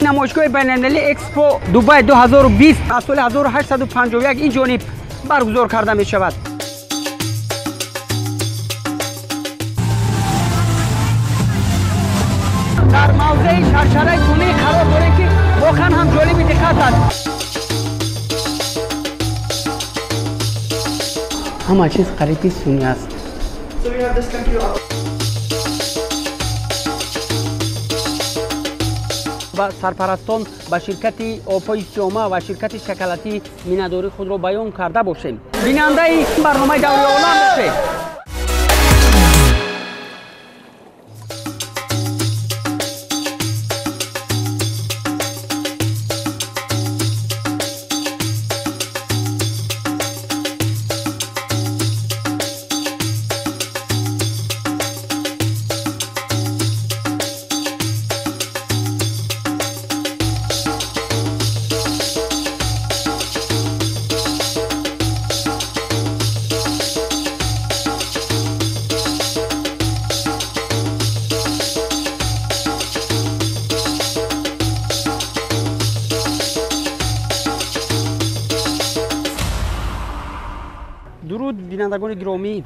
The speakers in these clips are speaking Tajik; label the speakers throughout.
Speaker 1: Намоишгоҳи байналмилалии Экспо Дубай 2020 аз соли 1851 ин ҷониб баргузор карда мешавад. Дар мавзеи шаршараи сунъӣ қарор дорем, ки воқеан ҳам ҷолиби диққат аст. Ҳама чиз қариби сунъӣ аст. Ба сарпарастон, ба ширкати обҳои Сиёма ва ширкати шоколадӣ миннатдории худро баён карда бошем. Бинандаи барномаи Даври олам бошед. Дуруд, бинандагони гиромӣ,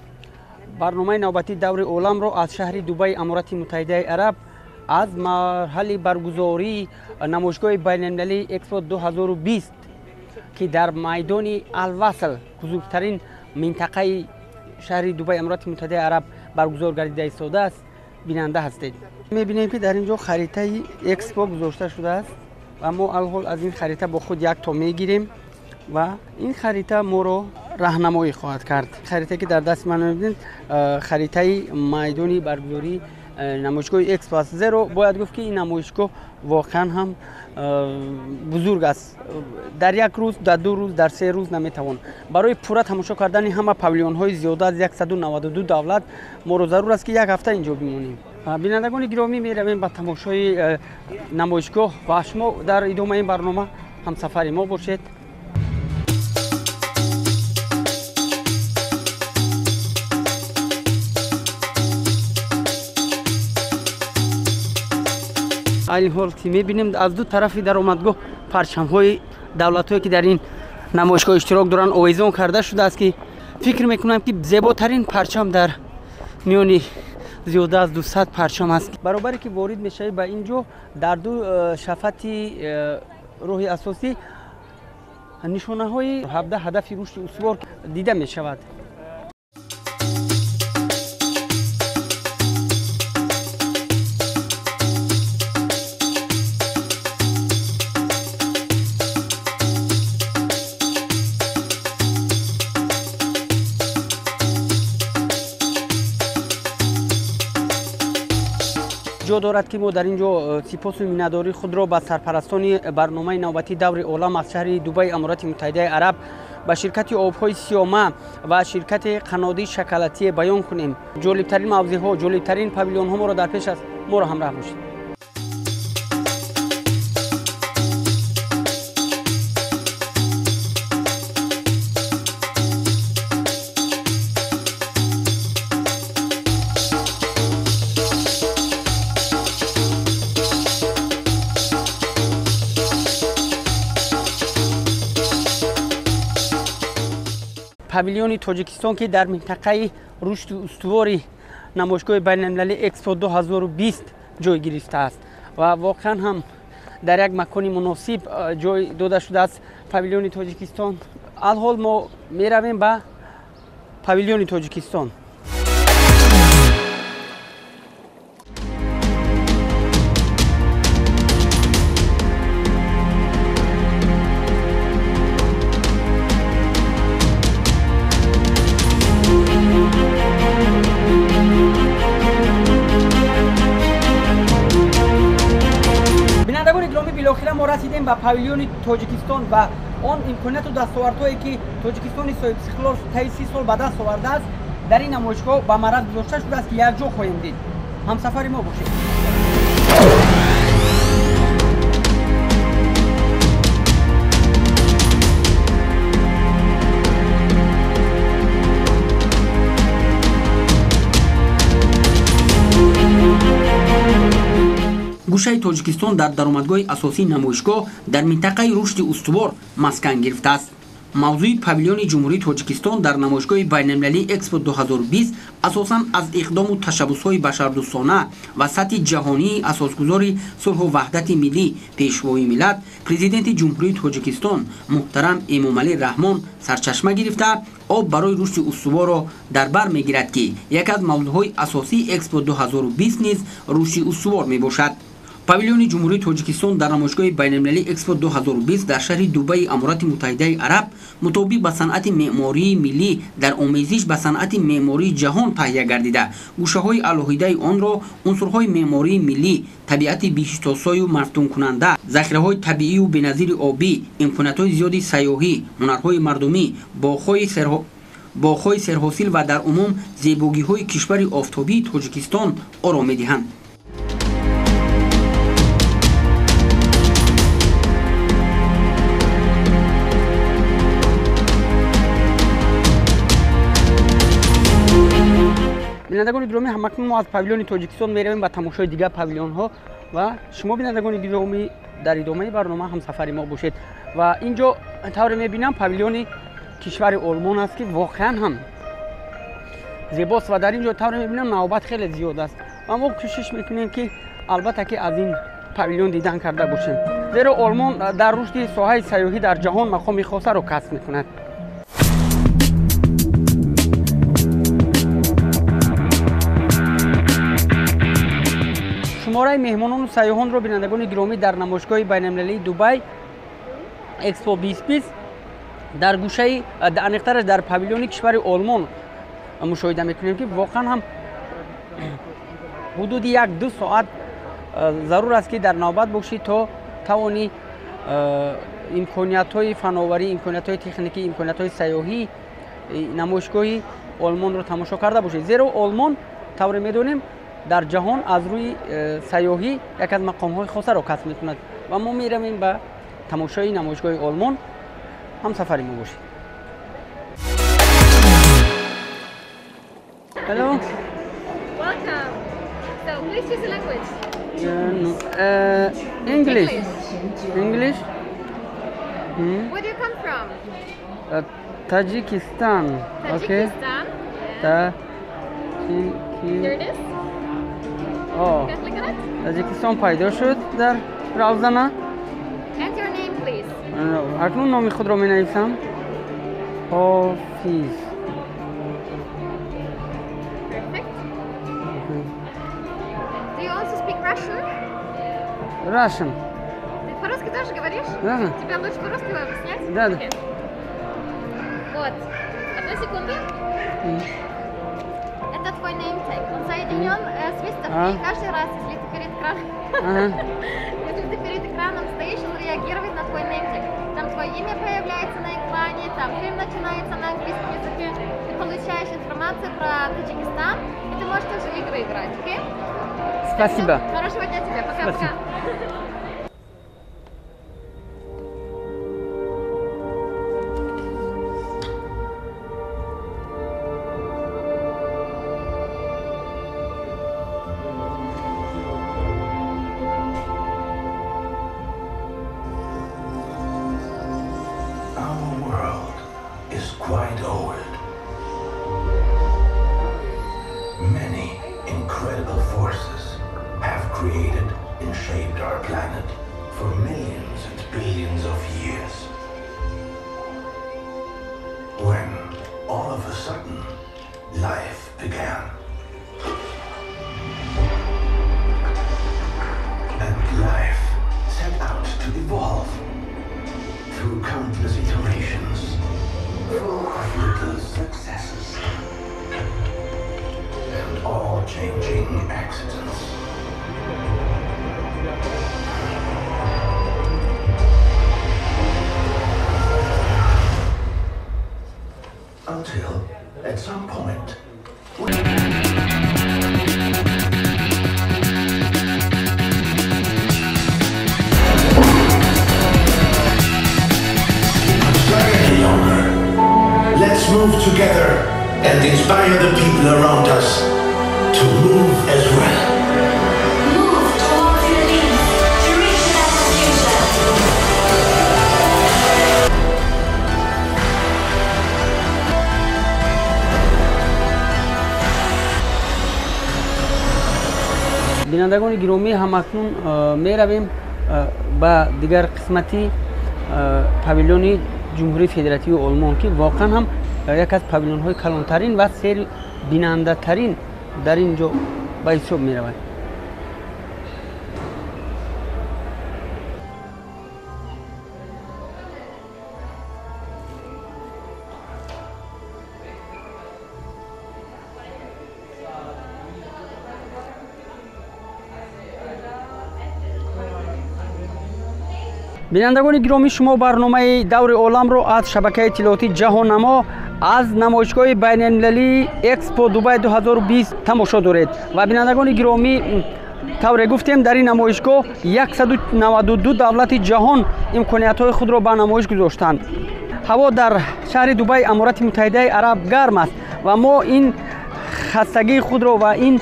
Speaker 1: барномаи навбатии Даври оламро аз шаҳри Дубаи Аморати Муттаҳидаи Араб аз марҳали баргузории намоишгоҳи байналмилалии Экспо 2020, ки дар майдони Алвасл, бузургтарин минтақаи шаҳри Дубаи Аморати Муттаҳидаи Араб баргузор гардида истодааст, бинанда ҳастед. Мебинем, ки дар ин ҷо харитаи Экспо гузошта шудааст ва мо алҳол аз ин харита бо худ як то мегирем ва ин харита моро раҳнамоӣ хоҳад кард. Харитае, ки дар дасти ман мебинед, харитаи майдони баргузории намоишгоҳи Экспо аст. Зеро бояд гуфт, ки ин намоишгоҳ воқеан ҳам бузург аст. Дар як рӯз, дар 2 рӯз, дар 3 рӯз наметавон. Барои пурра тамошо кардани ҳама павилионҳои зиёда аз 192 давлат моро зарур аст, ки як ҳафта инҷо бимонем. Бинандагони гиромӣ, меравем ба тамошои намоишгоҳ ва шумо дар идомаи ин барнома ҳамсафари мо бошед. Айни ҳол ки мебинем, аз ду тарафи даромадгоҳ парчамҳои давлатҳое, ки дар ин намоишгоҳ иштирок доранд, овезон карда шудааст, ки фикр мекунам, ки зеботарин парчам дар миёни зиёда аз 200 парчам аст. Баробаре ки ворид мешавӣ ба ин ҷо, дар ду шафати роҳи асосӣ нишонаҳои 17 ҳадафи рушди устувор дида мешавад. Ҷо дорад, ки мо дар ин ҷо сипосу миннатдории худро ба сарпарастони барномаи навбатии Даври олам аз шаҳри Дубаи Аморати Муттаҳидаи Араб, ба ширкати обҳои Сиёма ва ширкати қаннодии шоколадие баён кунем. Ҷолибтарин мавзеъҳо, ҷолибтарин павилионҳо моро дар пеш аст. Моро ҳамроҳ бошед. Павилиони Тоҷикистон, ки дар минтақаи рушди устувори намоишгоҳи байналмилалии Экспо 2020 ҷой гирифтааст ва воқеан ҳам дар як макони муносиб ҷой дода шудааст павилиони Тоҷикистон. Алҳол мо меравем ба павилиони Тоҷикистон. Билохира мо расидем ба павилиони Тоҷикистон ва он имконияту дастовардҳое, ки Тоҷикистони соҳибистиқлол таи 30 сол ба даст овардааст, дар ин намоишгоҳ ба мараз гузошта шудааст, ки якҷо хоҳем дид. Ҳамсафари мо бошед. Гӯшаи Тоҷикистон дар даромадгоҳи асосии намоишгоҳ дар минтақаи рушди устувор маскан гирифтааст. Мавзӯи павилиони Ҷумҳурии Тоҷикистон дар намоишгоҳи байналмилалии Экспо 2020 асосан аз иқдому ташаббусҳои башардӯстона ва сатҳи ҷаҳонии асосгузори сулҳу ваҳдати миллӣ, Пешвои миллат, Президенти Ҷумҳурии Тоҷикистон муҳтарам Эмомалӣ Раҳмон сарчашма гирифта, об барои рушди устуворро дар бар мегирад, ки яке аз мавзӯъҳои асосии Экспо 2020 низ рушди устувор мебошад. Павилиони Ҷумҳурии Тоҷикистон дар намоишгоҳи байналмилалии Экспо 2020 дар шаҳри Дубайи Аморати Муттаҳидаи Араб мутобиқ ба санъати меъмории миллӣ дар омезиш ба санъати меъмории ҷаҳон таҳия гардида, гӯшаҳои алоҳидаи онро унсурҳои меъмории миллӣ, табиати биҳиштосою мафтункунанда, захираҳои табиию беназири обӣ, имкониятҳои зиёди сайёҳӣ, ҳунарҳои мардумӣ, боғҳои серҳосил ва дар умум зебогиҳои кишвари офтобии Тоҷикистон оро медиҳанд. Бинандагони гиромӣ, ҳамакнун мо аз павилиони Тоҷикистон меравем ба тамошои дигар павилионҳо ва шумо, бинандагони гиромӣ, дар идомаи барнома ҳамсафари мо бошед. Ва ин ҷо тавре мебинам павилиони кишвари Олмон аст, ки воқеан ҳам зебост ва дар ин ҷо тавре мебинам навбат хеле зиёд аст ва мо кӯшиш мекунем, ки албатта ки аз ин павилион дидан карда бошем, зеро Олмон дар рушди соҳаи сайёҳӣ дар ҷаҳон мақоми хосаро касб мекунад. Шумораи меҳмонону сайёҳонро, бинандагони гиромӣ, дар намоишгоҳи байналмилалии Дубай Экспо 2020 дар гӯшаи аниқтараш дар павилиони кишвари Олмон мушоҳида мекунем, ки воқеан ҳам ҳудуди 1-2 соат зарур аст, ки дар навбат бошӣ то тавонӣ имкониятҳои фановарӣ, имкониятҳои техникӣ, имкониятҳои сайёҳии намоишгоҳи Олмонро тамошо карда бошед. Зеро Олмон, тавре медонем, дар ҷаҳон аз рӯи сайёҳӣ яке аз мақомҳои хосаро касб мекунад ва мо меравем ба тамошои намоишгоҳи Олмон. Ҳамсафари мо бошед. Hello.
Speaker 2: Welcome. So, please choose a language.
Speaker 1: No. English. English.
Speaker 2: Where do you come from?
Speaker 1: Tajikistan. Okay.
Speaker 2: Tajikistan. Yeah. Here it is.
Speaker 1: Таҷикистон пайдо шуд дар равзана. Акнун номи худро менависам. Ҳофиз. Russian.
Speaker 2: Ты по-русски тоже говоришь?
Speaker 1: Да.
Speaker 2: Тебя лучше по-русски объяснять?
Speaker 1: Да.
Speaker 2: Okay. Вот. Одну секунду. Это твой name tag. Он соединен с выставкой. Каждый раз, если ты перед экраном, если ты перед экраном стоишь, он реагирует на твой name tag. Там твое имя появляется на экране, там фильм начинается на английском языке. Ты получаешь информацию про Таджикистан, и ты можешь тоже игры играть, окей?
Speaker 1: Спасибо.
Speaker 2: Хорошего дня тебе. Пока-пока.
Speaker 3: Quite old. Many incredible forces have created and shaped our planet for millions and billions of years. When, all of a sudden, life began. And life set out to evolve through countless iterations, full of little successes and all-changing accidents. Until, at some point, let's move together and inspire the people around us to move as well.
Speaker 4: Move towards your dreams.
Speaker 1: Бинандагони гиромӣ, ҳамакнун меравем ба дигар қисмати павилёни Ҷумҳурии Федеративии Олмон, ки воқеан ҳам яке аз павилёнҳои калонтарин ва сербинандатарин дар ин ҷо ба ҳисоб меравад. Бинандагони гиромӣ, шумо барномаи даври оламро аз шабакаи иттилоотӣ Ҷаҳоннамо аз намоишгоҳи байналмилалии Экспо Дубай 2020 тамошо доред. Ва бинандагони гиромӣ, тавре гуфтем, дар ин намоишгоҳ 192 давлати ҷаҳон имкониятҳои худро ба намоиш гузоштанд. Ҳаво дар шаҳри Дубай, Аморати Муттаҳидаи Араб, гарм аст ва мо ин хастагии худро ва ин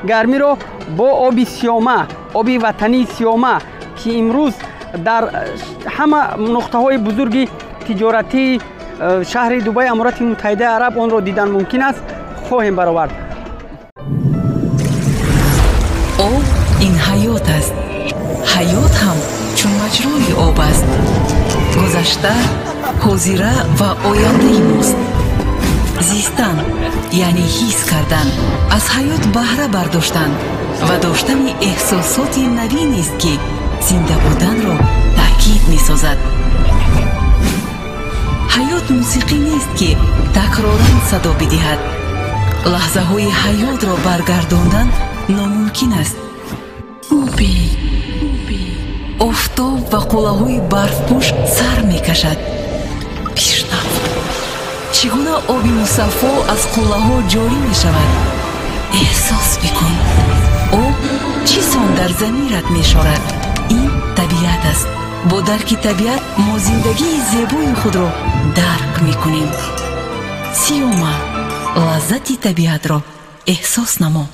Speaker 1: гармиро бо оби Сиёма, оби ватании Сиёма, ки имрӯз дар ҳама нуқтаҳои бузурги тиҷоратии шаҳри Дубай, Аморати Муттаҳидаи Араб онро дидан мумкин аст, хоҳем баровард.
Speaker 4: Об ин ҳаёт аст. Ҳаёт ҳам чун маҷрои об аст. Гузашта, ҳозира ва ояндаи мост. Зистан яъне ҳис кардан, аз ҳаёт баҳра бардоштан ва доштани эҳсосоти навинест, ки зинда буданро таъкид месозад. Ҳаёт мусиқӣ нест, ки такроран садо бидиҳад. Лаҳзаҳои ҳаётро баргардондан номумкин аст. Офтоб ва қуллаҳои барфпӯш сар мекашад. Бишнав, чӣ гуна оби мусаффо аз қуллаҳо ҷорӣ мешавад. Эҳсос бикун, об чӣ сон дар замират мешорад. Ин табиат аст. Бо дарки табиат мо зиндагии зебои худро дарк мекунем. Сиёма, лаззати табиатро эҳсос намо.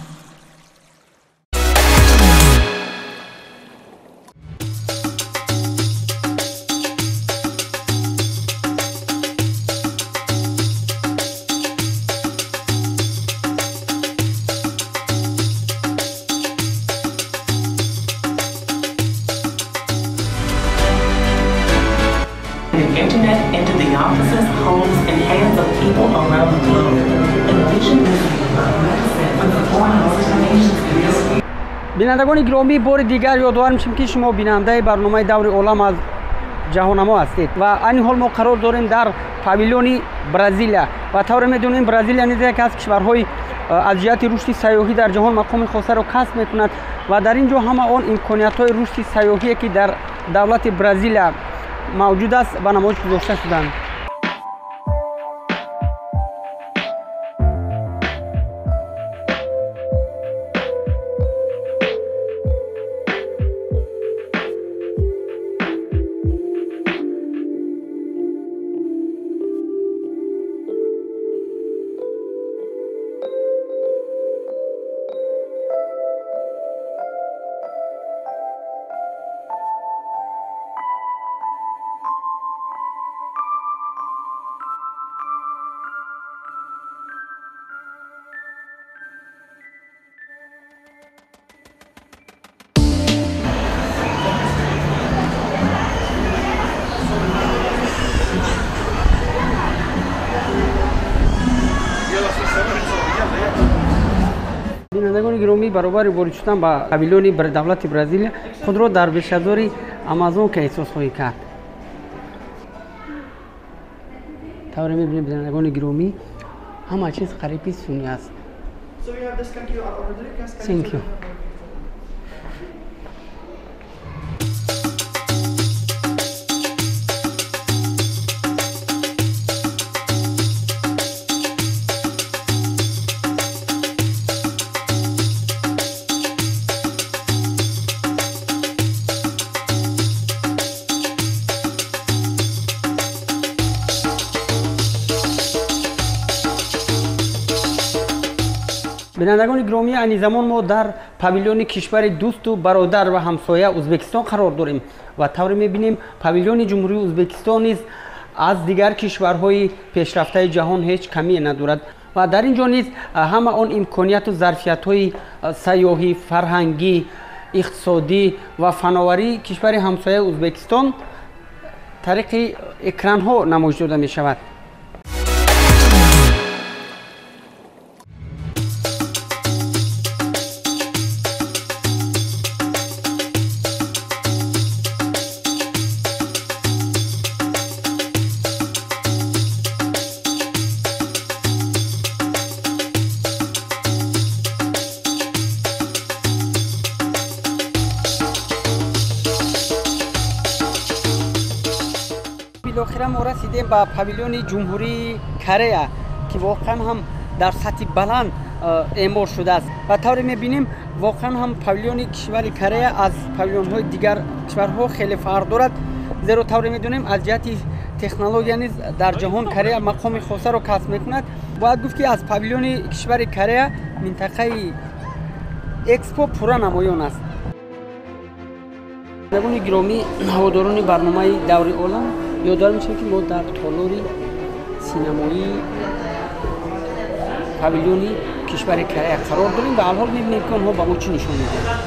Speaker 5: Internet into the offices, homes, and hands of people around the globe. Envision this
Speaker 1: Бинандагони гиромӣ, бори дигар ёдовар мешем, ки шумо бинандаи барномаи даври олам аз Ҷаҳоннамо ҳастед ва айни ҳол мо қарор дорем дар павилёни Бразилия. Ва тавре медонем, Бразилия низ яке аз кишварҳои аз ҷиҳати рушди сайёҳӣ дар ҷаҳон мақоми хосаро касб мекунад ва дар ин ҷо ҳама он имкониятҳои рушди сайёҳие, ки дар давлати Бразилия мавҷуд аст, ба намоиш гузошта шуданд. Бинандагони гиромӣ, баробари ворид шудан ба павилёни давлати Бразилия худро дар бешазори Амазонка эҳсос хоҳӣ кард. Тавре мебинем, бинандагони гиромӣ, ҳама чиз қариби сунъӣ аст. Thank you. Бинандагони гиромӣ, айни замон мо дар павилёни кишвари дӯсту бародар ва ҳамсоя Ӯзбекистон қарор дорем ва тавре мебинем, павилёни Ҷумҳурии Ӯзбекистон низ аз дигар кишварҳои пешрафтаи ҷаҳон ҳеҷ камие надорад. Ва дар ин ҷо низ ҳама он имконияту зарфиятҳои сайёҳӣ, фарҳангӣ, иқтисодӣ ва фановарии кишвари ҳамсояи Ӯзбекистон тариқи экранҳо намоиш дода мешавад. Билохира мо расидем ба павилиони Ҷумҳурии Корея, ки воқеан ҳам дар сатҳи баланд эъмор шудааст. Ва тавре мебинем, воқеан ҳам павилиони кишвари Корея аз павилионҳои дигар кишварҳо хеле фарқ дорад, зеро тавре медонем, аз ҷиҳати технология низ дар ҷаҳон Корея мақоми хосаро касб мекунад. Бояд гуфт, ки аз павилиони кишвари Корея минтақаи Экспо пурра намоён аст. Бинандагони гиромӣ, ҳаводорони барномаи Даври олам, ёдовар мешавем, ки мо дар толори синамоии павилиони кишвари Корея қарор дорем ва алҳол мебинем, ки онҳо ба мо чӣ нишон медиҳанд.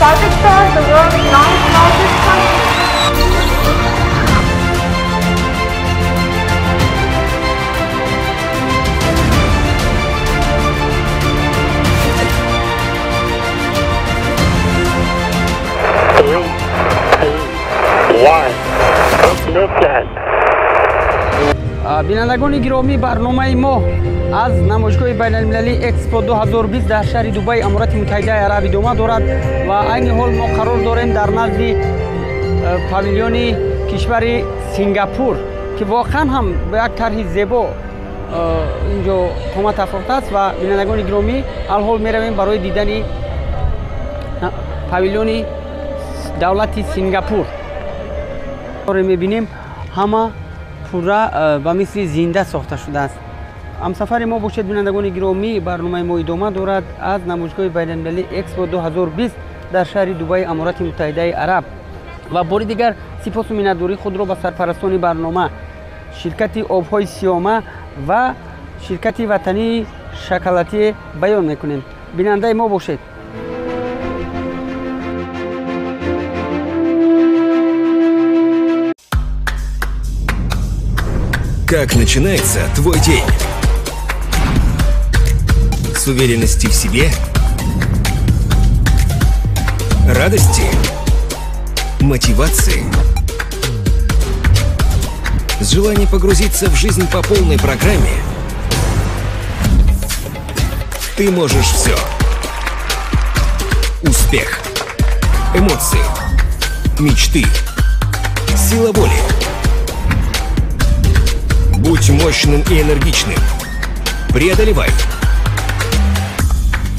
Speaker 6: Kazakhstan, the world's ninth largest country.
Speaker 7: Three, two, one. Lift.
Speaker 1: Бинандагони гиромӣ, барномаи мо аз намоишгоҳи байналмилалии Экспо 2020 дар шаҳри Дубай, Аморати Муттаҳидаи Араб идома дорад ва айни ҳол мо қарор дорем дар назди павилиони кишвари Сингапур, ки воқеан ҳам ба як тарҳи зебо инҷо қомат афрохтааст. Ва бинандагони гиромӣ, алҳол меравем барои дидани павилиони давлати Сингапур. Мебинем, ҳама пурра ба мисли зинда сохта шудааст. Ҳамсафари мо бошед, бинандагони гиромӣ, барномаи мо идома дорад аз намоишгоҳи байналмилалии Экспо 2020 дар шаҳри Дубаи, Аморати Муттаҳидаи Араб. Ва бори дигар сипосу миннатдории худро ба сарпарастони барнома, ширкати обҳои Сиёма ва ширкати ватании шоколатие баён мекунем. Бинандаи мо бошед.
Speaker 3: Как начинается твой день? С уверенности в себе? Радости? Мотивации? С желанием погрузиться в жизнь по полной программе? Ты можешь все. Успех. Эмоции. Мечты. Сила воли. Будь мощным и энергичным. Преодолевай.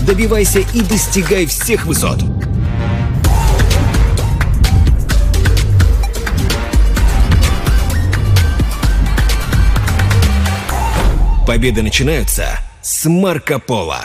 Speaker 3: Добивайся и достигай всех высот. Победы начинаются с Марко Поло.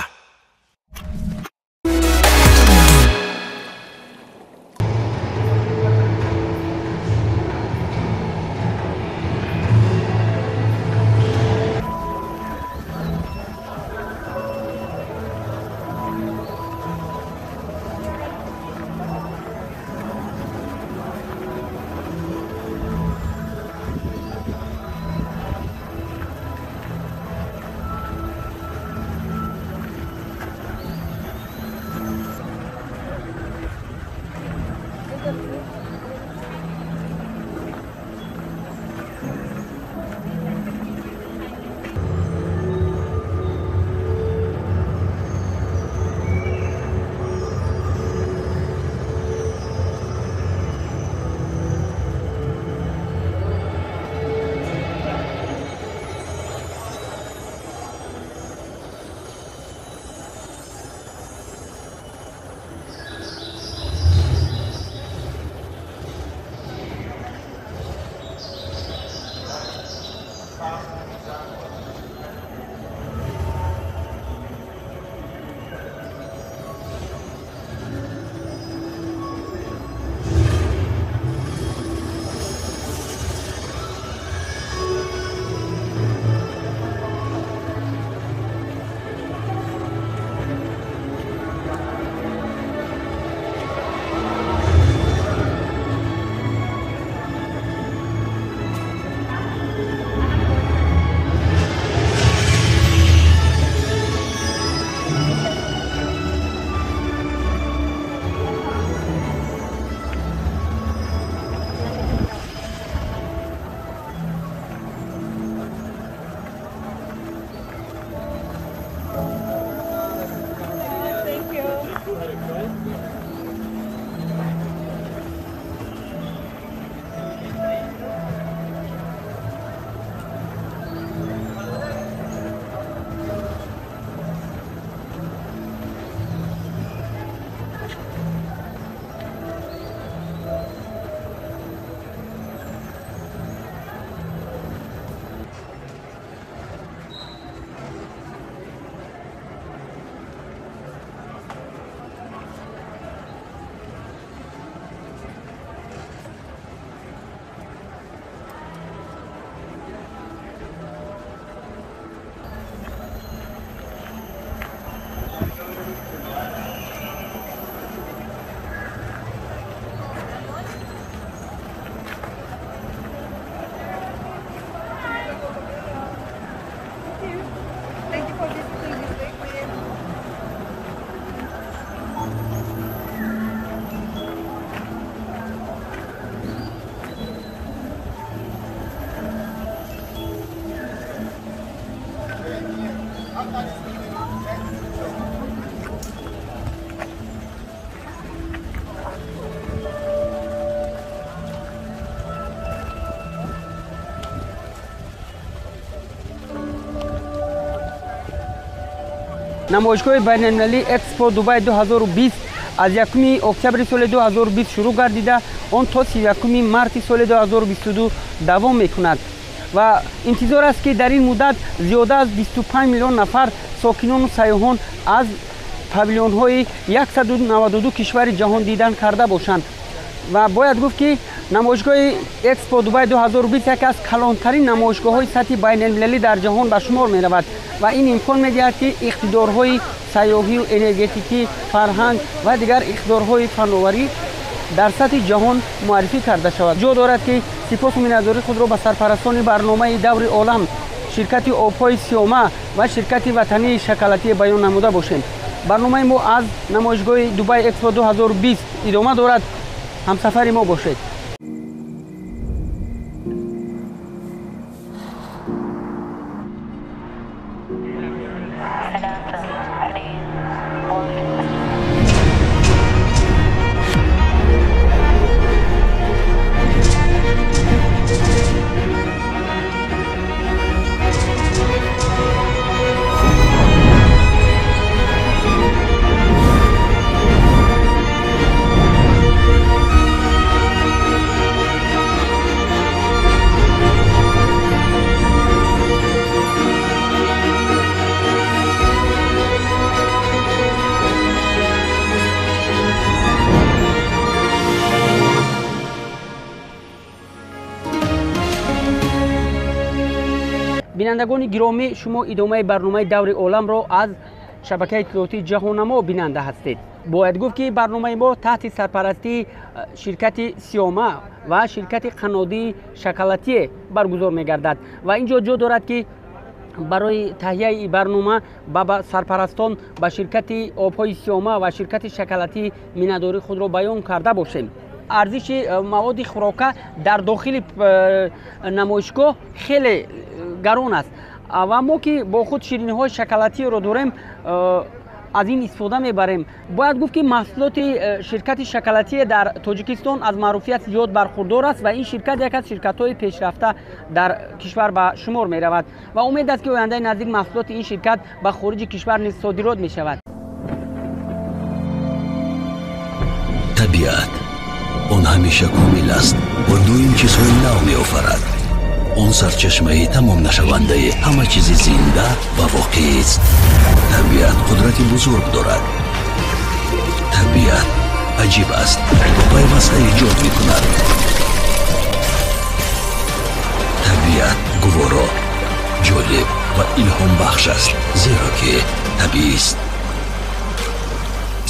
Speaker 1: Намоишгоҳи байналмилалии Экспо Дубай 2020 аз 1 октябри соли 2020 шурӯъ гардида, он то 31 марти соли 2022 давом мекунад ва интизор аст, ки дар ин муддат зиёда аз 25 миллион нафар сокинону сайёҳон аз павилионҳои 192 кишвари ҷаҳон дидан карда бошанд. Ва бояд гуфт, ки намоишгоҳи Экспо Дубай 2020 яке аз калонтарин намоишгоҳҳои сатҳи байналмилалӣ дар ҷаҳон ба шумор меравад ва ин имкон медиҳад, ки иқтидорҳои сайёҳию энергетикӣ, фарҳанг ва дигар иқтидорҳои фановарӣ дар сатҳи ҷаҳон муаррифӣ карда шавад. Ҷо дорад, ки сипосу миннатдории худро ба сарпарастони барномаи Даври олам, ширкати обҳои Сиёма ва ширкати ватании шоколадӣ баён намуда бошем. Барномаи мо аз намоишгоҳи Дубай Экспо 2020 идома дорад. Ҳамсафари мо бошед. Бинандагони гиромӣ, шумо идомаи барномаи Даври оламро аз шабакаи иттилоотии Ҷаҳоннамо бинанда ҳастед. Бояд гуфт, ки барномаи мо таҳти сарпарастии ширкати Сиёма ва ширкати қаннодии шоколадие баргузор мегардад ва ин ҷо ҷо дорад, ки барои таҳияи барнома ба сарпарастон, ба ширкати обҳои Сиёма ва ширкати шоколадӣ миннатдории худро баён карда бошем. Арзиши маводи хӯрока дар дохили намоишгоҳ хеле гарон аст ва мо, ки бо худ шириниҳои шоколадиро дорем, аз ин истифода мебарем. Бояд гуфт, ки маҳсулоти ширкати шоколадие дар Тоҷикистон аз маъруфият зиёд бархурдор аст ва ин ширкат яке аз ширкатҳои пешрафта дар кишвар ба шумор меравад ва умед аст, ки ояндаи наздик маҳсулоти ин ширкат ба хориҷи кишвар низ содирот мешавад.
Speaker 3: Табиат он ҳамеша комил аст ва доим чизҳои нав меофарад. Он сарчашмаи тамомнашавандаи ҳама чизи зинда ва воқеист. Табиат қудрати бузург дорад. Табиат аҷиб аст ва пайваста эҷод мекунад. Табиат гуворо, ҷолиб ва илҳомбахш аст, зеро ки табиист.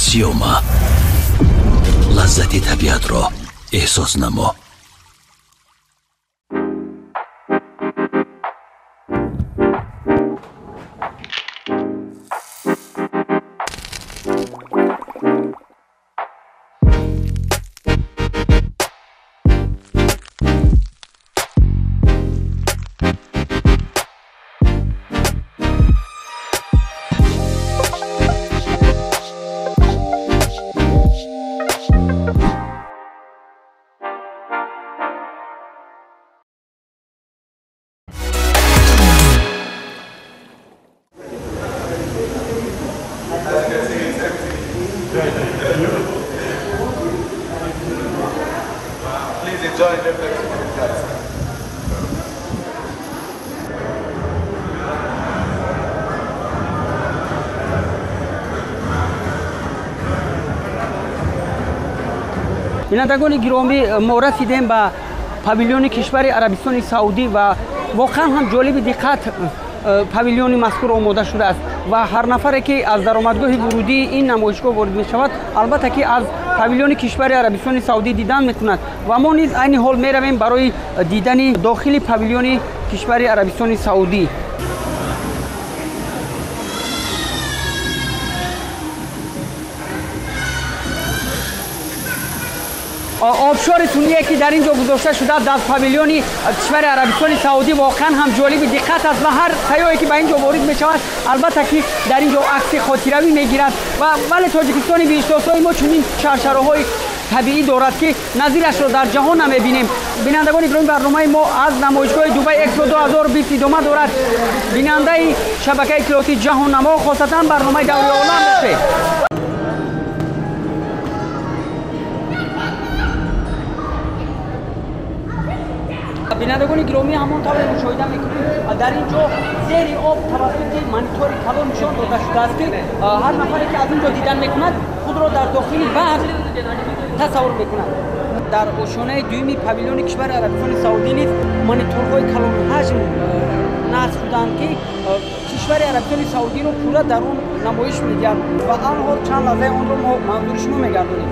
Speaker 3: Сиёма, лаззати табиатро эҳсос намо.
Speaker 1: Бинандагони гиромӣ, мо расидем ба павилиони кишвари Арабистони Саудӣ ва воқеан ҳам ҷолиби диққат павилиони мазкур омода шудааст ва ҳар нафаре, ки аз даромадгоҳи вурудии ин намоишгоҳ ворид мешавад, албатта ки аз павилиони кишвари Арабистони Саудӣ дидан мекунад ва мо низ айни ҳол меравем барои дидани дохили павилиони кишвари Арабистони Саудӣ. Обшори суние, ки дар ин ҷо гузошта шудааст дар павилиони кишвари Арабистони Саудӣ, воқеан ҳам ҷолиби диққат аст ва ҳар сайёҳе, ки ба ин ҷо ворид мешавад, албатта ки дар ин ҷо акси хотиравӣ мегирад. Ва вале Тоҷикистони биҳиштосои мо чунин шаршароҳои табиӣ дорад, ки назирашро дар ҷаҳон намебинем. Бинандагони гиромӣ, барномаи мо аз намоишгоҳи Дубай Экспо 2020 идома дорад. Бинандаи шабакаи иттилоотии Ҷаҳоннамо, хосатан барномаи Даври олам бошед. Бинандагони гиромӣ, ҳамон тавре мушоҳида мекунем, дар ин ҷо зери об тавассути монитори калон нишон дода шудааст, ки ҳар нафаре ки аз ин ҷо дидан мекунад, худро дар дохили баҳр тасаввур мекунад. Дар ошёнаи дуюми павилёни кишвари Арабистони Саудӣ низ мониторҳои калонҳаҷм насб шуданд, ки кишвари Арабистони Саудиро пурра дар он намоиш медиҳанд ва анҳол чанд лаҳзаи онро мо манзури шумо мегардонем.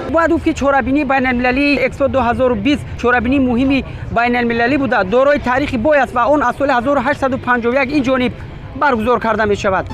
Speaker 1: Бояд гуфт, ки чорабинии байналмилалии Экспо 2020 чорабинии муҳими байналмилалӣ буда, дорои таърихи бой аст ва он аз соли 1851 ин ҷониб баргузор карда мешавад.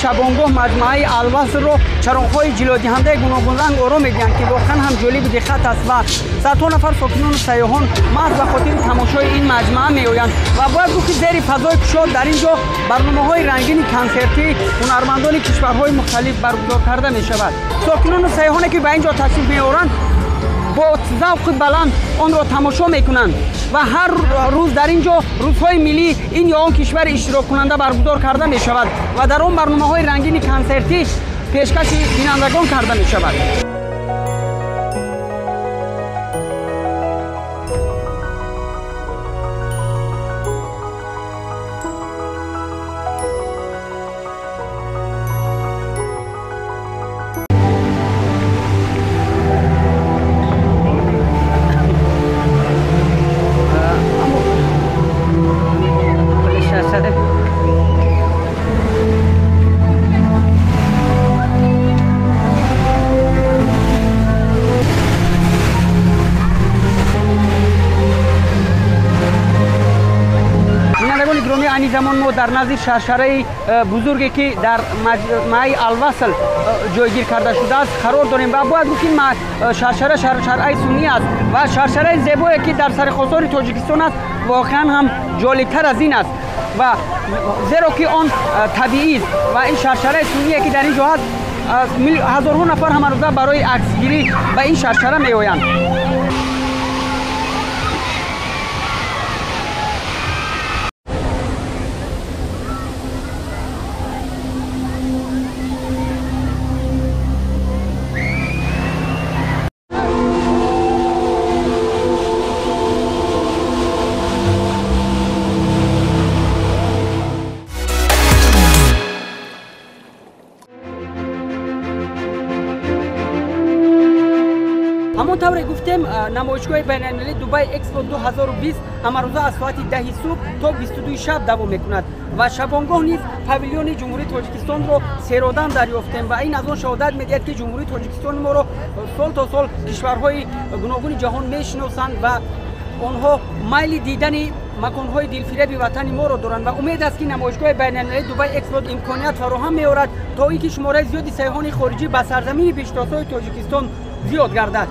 Speaker 1: Шабонгоҳ маҷмӯаи Алвасрро чароғҳои ҷилодиҳандаи гуногунранг оро медиҳанд, ки воқеан ҳам ҷолиби диққат аст ва садҳо нафар сокинону сайёҳон маҳз ба хотири тамошои ин маҷмӯа меоянд. Ва бояд гуфт, ки зери фазои кушод дар ин ҷо барномаҳои рангини консертӣ ҳунармандони кишварҳои мухталиф баргузор карда мешавад. Сокинону сайёҳоне ки ба ин ҷо ташриф меоранд, бо завқи баланд онро тамошо мекунанд ва ҳар рӯз дар ин ҷо рӯзҳои миллӣ ин ё он кишвари иштироккунанда баргузор карда мешавад ва дар он барномаҳои рангини консертӣ пешкаши бинандагон карда мешавад. Айни замон мо дар назди шаршараи бузурге, ки дар маҷмӯаи Алвасл ҷойгир карда шудааст, қарор дорем ва бояд гуфт, ки шаршара шаршараи сунъӣ аст ва шаршараи зебое, ки дар сари хосори Тоҷикистон аст, воқеан ҳам ҷолибтар аз ин аст ва зеро ки он табиӣ аст. Ва ин шаршараи сунъие, ки дар ин ҷо ҳаст, ҳазорҳо нафар ҳамарӯза барои аксгирӣ ба ин шаршара меоянд. Ҳамон тавре гуфтем, намоишгоҳи байналмилалии Дубай Экспо 2020 ҳамарӯза аз соати 10 субҳ то 22 шаб давом мекунад ва шабонгоҳ низ павилиони Ҷумҳурии Тоҷикистонро серодам дарёфтем ва ин аз он шаҳодат медиҳад, ки Ҷумҳурии Тоҷикистони моро сол то сол кишварҳои гуногуни ҷаҳон мешиносанд ва онҳо майли дидани маконҳои дилфиреби ватани моро доранд. Ва умед аст, ки намоишгоҳи байналмилалии Дубай Экспо имконият фароҳам меорад, то ин ки шумораи зиёди сайёҳони хориҷӣ ба сарзамини пештозҳои Тоҷикистон зиёд гардад.